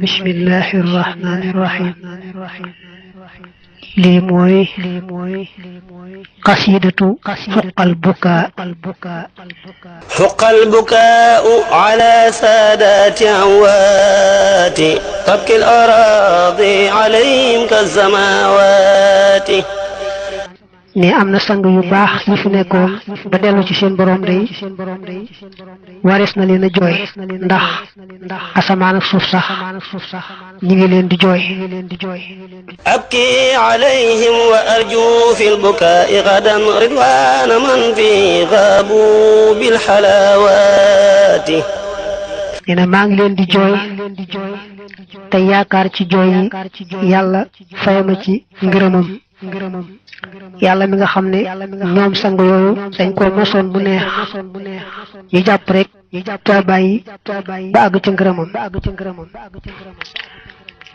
bismillahi irrahmani irrahim lii mooy qasidatu xuqal bukaau ala saadati amwaati tabki al araadi alayhim kazamawaati ne am na sang yu baax yi fi nekkoon ba dellu ci seen borom day warees na leen a jooy ndax asamaan ak suuf sax ñi ngi leen di jooy abki alayhim wa arju fi lbukaai gadan ridwana man fi gaabu bilxalawaati nee na maa ngi leen di jooy te yaakaar ci jooy yi yàlla fayama ci ngërëmam yàlla mi nga xam ne ñoom sang yooyu dañ ko mosoon bu neex ñu jàpp rek te bàyyi ba àgg ca ngërëmam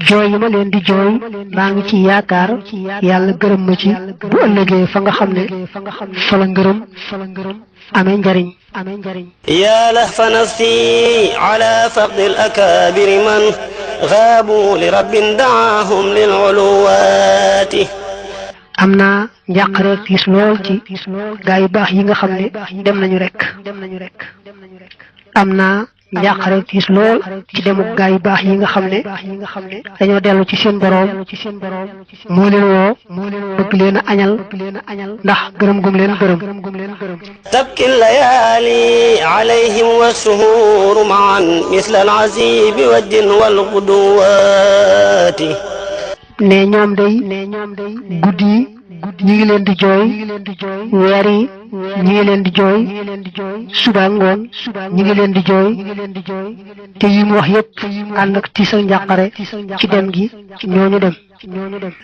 jooy yi ma leen di jooy maa ngi ci yaakaar yàlla gërëm ma ci bu ëllëgee fa nga xam ne fa la ngërëm amee njariñ yaa lahfa nafsi ala faqdi al akaabiri man gaabu li rabbin daahum lil uluwaati am naa njàqare tiis lool ci gaa yu baax yi nga xam ne dem nañu rek am naa njàqare tiis lool ci demuk gaa yu baax yi nga xam ne dañoo dellu ci seen boroom moo leen woo bëgg leen a añal ndax gërëm gum leen gërëm tabki layaali alayhim wa suhuuru maan misla al azibi wajdin wal guduwaati ne ñoom day guddi yi ñi ngi leen di jooy weer yi ñi ngi leen di jooy suba ngoon ñi ngi leen di jooy te yi mu wax yépp ànd ak tiis ak njàqare ci dem gi ñooñu dem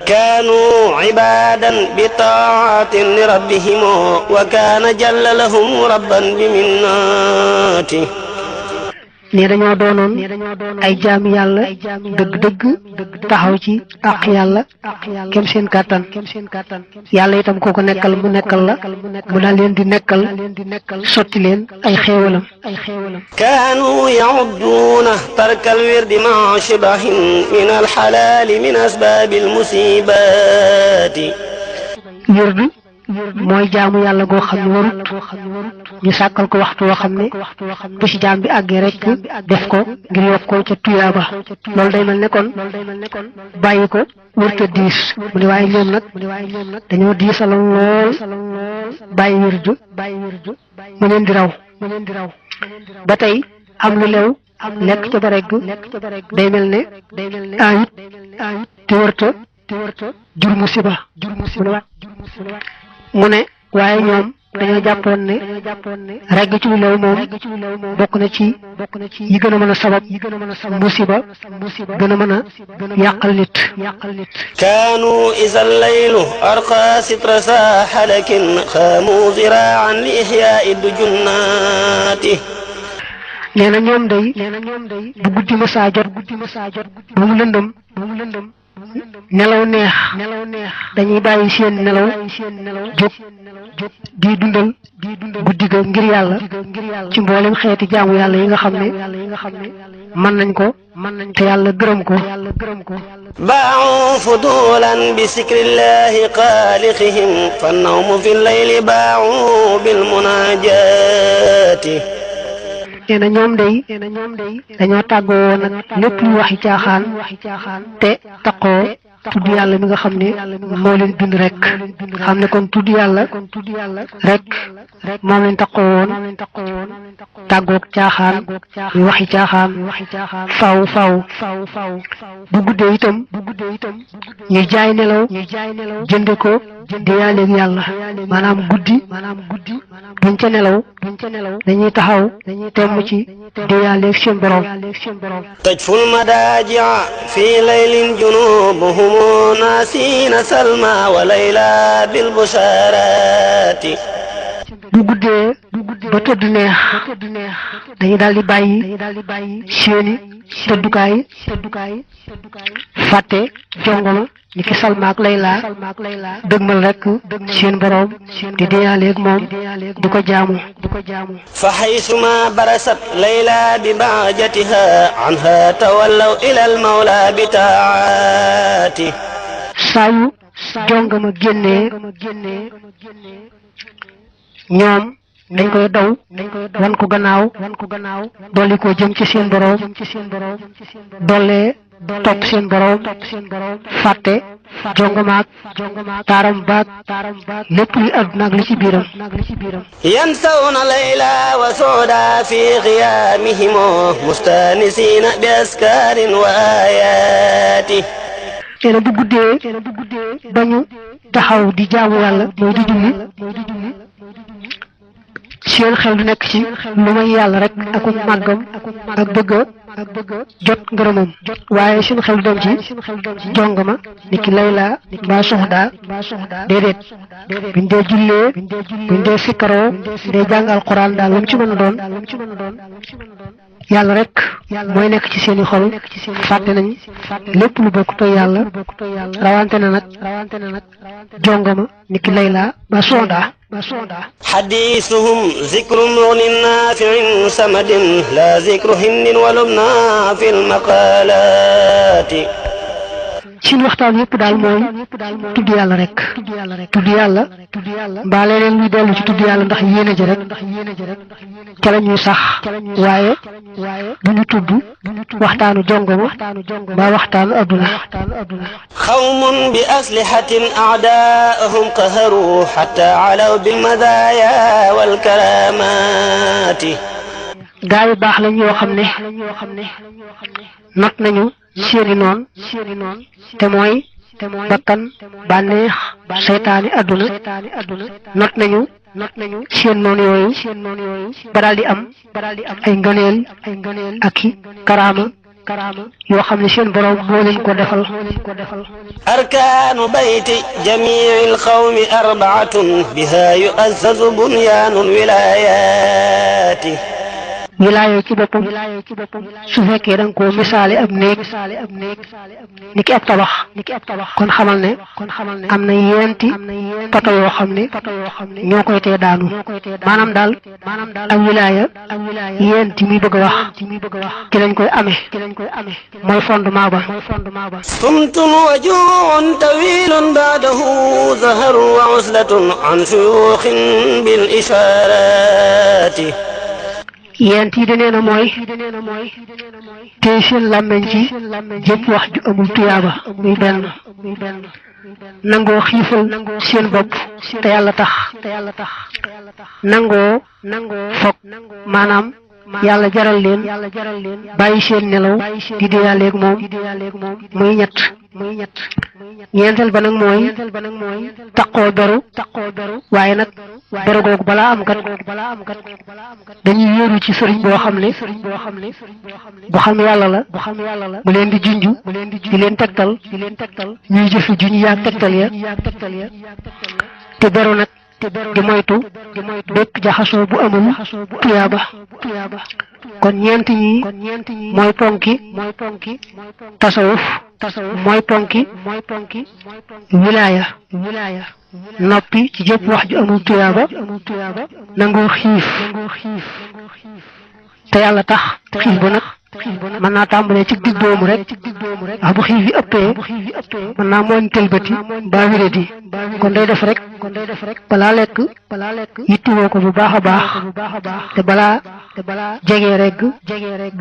kaanu ibaadan bi taatin li rabbihim wa kaana jalla lahum rabban bi minnaati ne dañoo doonoon ay jaami yàlla dëgg-dëgg taxaw ci àq yàlla kem seen kàttan yàlla itam kooko nekkal mu nekkal la mu daal leen di nekkal sotti leen ay xéewalam kaanu ya'udduuna tarka alwirdi maa shibahin min alxalaali min asbaabi almusibaati wird mooy jaamu yàlla goo xam ne warut ñu sàkkal ko waxtu woo xam ne bu ci jaam bi àggee rek def ko ngir yokk ko ca tuyaaba loolu day mel ne kon bàyyi ko wërta diis mu ne waaye ñoom nag dañoo diisaloon lool bàyyi wirdu mu leen di raw ba tey am lu lew lekk ca ba regg day mel ne ayit te wërta jur musiba mu ne waaye ñoom dañoo jàppoon ne regg ci lu lew moom bokk na ci yi gën a mën a sabab musiba gën a mën a yàqal nit kaanu iza laylu arqa sitra saaxa lakin xaamu ziraan li ixyaai dujunnaati nee na ñoom day bu guddi ma saa jot ba mu lëndëm nelaw neex dañuy bàyyi seen nelaw jóg di dundal guddi ga ngir yàlla ci mboolem xeeti jaamu yàlla yi nga xam ne mën nañ ko te yàlla gërëm ko baaxu fudulan bi sikrillahi xaaliqihim fa nawmu fi llayli baaxu bil munaajaati nee na ñoom day dañoo tàggoo woon nag lépp lu waxi caaxaan te taqoo tudd yàlla mi nga xam ne moo leen bind rek xam ne kon tudd yàlla rek moom leen taqoo woon tàggoog caaxaan yu waxi caaxaan faw bu guddee itam ñu jaay nelaw jënde ko diyaaleeg yàlla maanaam guddi duñ ca nelaw dañuy taxaw temm ci diyaaleeg seen borom tajful madaaji'a fi laylin junubuhum naasiina salma wa layla bil bushaaraati bu guddee ba tëdd neex dañuy daal di bàyyi seeni tëddukaay fàtte jongoma ni ki Salma ak Layla dëgmal rek seen boroom di deyaaleeg moom di ko jaamu fa haysuma barasat Layla bi bahjatiha anha tawallaw ila al mawla bi taati saa yu jongama génnee ñoom dañ koy daw wan ko gannaaw dolli ko jëm ci seen boroom dollee topp seen boroom fàtte jongamaak taaram baak lépp luy àdduna ak li ci biiram yansawna layla wa sooda fi qiyaamihim mustaanisiina bi askaarin wa aayaati teena bu guddee bañu taxaw di jaamu yàlla mooy di julli seen xel du nekk ci lu may yàlla rek aku màggam ak bëgg jot ngërëmam waaye seen xel du dem ci jongama ni ki Layla mbaa Soxda déedéet buñ dee jullee buñ dee sikkaroo dee jàng alquran daal lu mu ci mën a doon yàlla rek mooy nekk ci seeni xol fàtte nañ lépp lu bokk toy yàlla rawante na nag jongama ni ki Layla mbaa Soxda حديثهم ذكر مغن نافع سمد لا ذكر هند ولبنى في المقالات seen waxtaan yépp daal mooy tudd yàlla rek tudd yàlla mbaa leneen luy dellu ci tudd yàlla ndax yéene ja rek ca la ñuy sax waaye du ñu tudd waxtaanu jongoma mbaa waxtaanu adduna قوم بأسلحة أعداءهم قهروا حتى علوا بالمزايا والكرامات gaa yu baax lañ yoo xam ne not nañu seeni noon te mooy bakkan bànneex seytaani adduna not nañu seen noon yooyu ba daal di am ay ngëneel ak i karaama yoo xam ne seen borom moo leen ko defal أركان بيت جميع القوم أربعة بها يؤسس بنيان الولايات wilaaya ci boppam su fekkee da nga koo misaale ab néeg ni ki ab tabax kon xamal ne am na yeenti poto yoo xam ne ñoo koy tee daanu maanaam daal ak wilaaya yeenti muy bëgg a wax ci lañ koy amee mooy fondement ba صمت وجوع طويل بعده ظهر وعزلة عن شيوخ بالإشارات yent yi danee na mooy tey seen làmmeñ ci jëpp wax ju amul tuyaaba muy benn nangoo xiifal seen bopp te yàlla tax nangoo foog maanaam yàlla jaral leen bàyyi seen nelaw di deyaaleeg moom muy ñett ñeenteel ba nag mooy taqoo beru waaye nag beru googu balaa am kat dañuy wéeru ci sëriñ boo xam ne bu xam yàlla la mu leen di junju di leen tegtal ñuy jëfe juñ yaag tegtal ya te beru nag di moytu bépp jaxasoo bu amul tuyaaba kon ñeent ñi mooy ponki tasawuf mooy ponki wilaaya noppi ci jëpp wax ju amul tuyaaba nangoo xiif te yàlla tax xiif ba nag mën naa tàmbalee ci digg doomu rek wax bu xiif yi ëppee mën naa mooñ tëlbati mbaa wéradi kon day def rek balaa lekk yittiwoo ko bu baax a baax te balaa jegee rek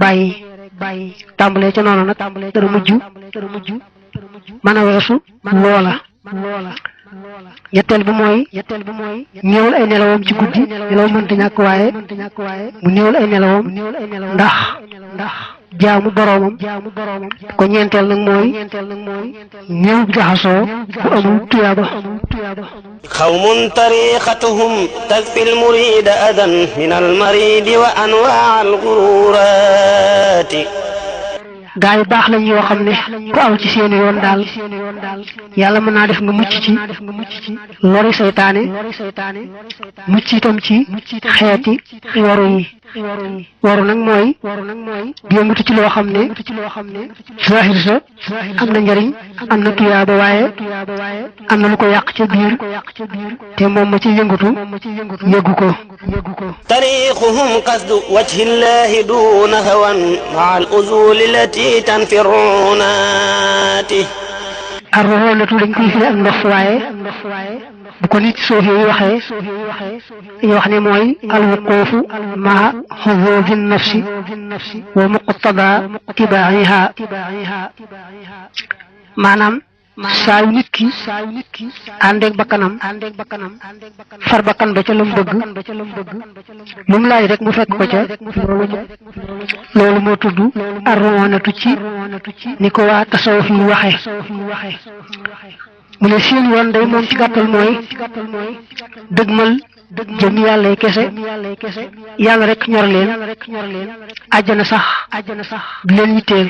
bàyyi tàmbalee ca noonu nag dara mujj mën a weesu loola ñetteel bi mooy néewal ay nelawam ci guddi nelaw mënta ñàkk waaye mu néewal ay nelawam ndax jaamu boroomam ko ñeenteel nag mooy néew jaxasoo bu amul tuyaaba قوم طريقتهم تكفي المريد أذى من المريد وأنواع الغرورات gaa yu baax lañ yoo xam ne ku aw ci seen yoon daal yàlla mën naa def nga mucc ci lori seytaane mucc itam ci xeeti waru yi waru nag mooy di yëngatu ci loo xam ne zahir sa am na njariñ am na tuyaaba waaye am na lu ko yàq ca biir te moom ma ci yëngatu yëggu ko tariquhum qasdu wajhi llahi duna hawan maa al uzul allati tanfirunati arroxoonatu dañ koy firi ak ndof waaye bu ko nit suufi yi waxee dañuy wax ne mooy alwuquufu maa xuduudi nafsi wa muqtada tibaa'iha maanaam saa yu nit ki àndeeg bakkanam far bakkan ba ca lam bëgg lu mu laaj rek mu fekk ko ca loolu moo tudd arroonatu ci ni ko waa tasawuf yi waxe mu ne seen yoon day moom ci gàttal mooy dëgmal jëm yàlla yi kese yàlla rek ñor leen àjjana sax bi leen yitteel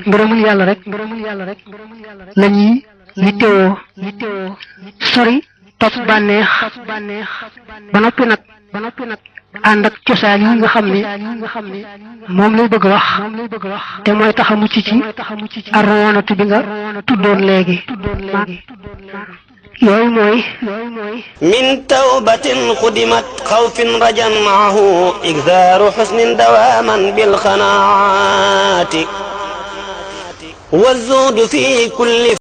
ngërëmul yàlla rek lañuy yittewoo sori topp bànneex ba noppi nag ànd ak cosaan yi nga xam ne moom lay bëgg wax te mooy tax a mucc ci arroonatu bi nga tuddoon léegi yooyu mooy min tawbatin xudimat xawfin rajan maahu igzaaru xusnin dawaaman bil xanaati wa zuudu fi kulli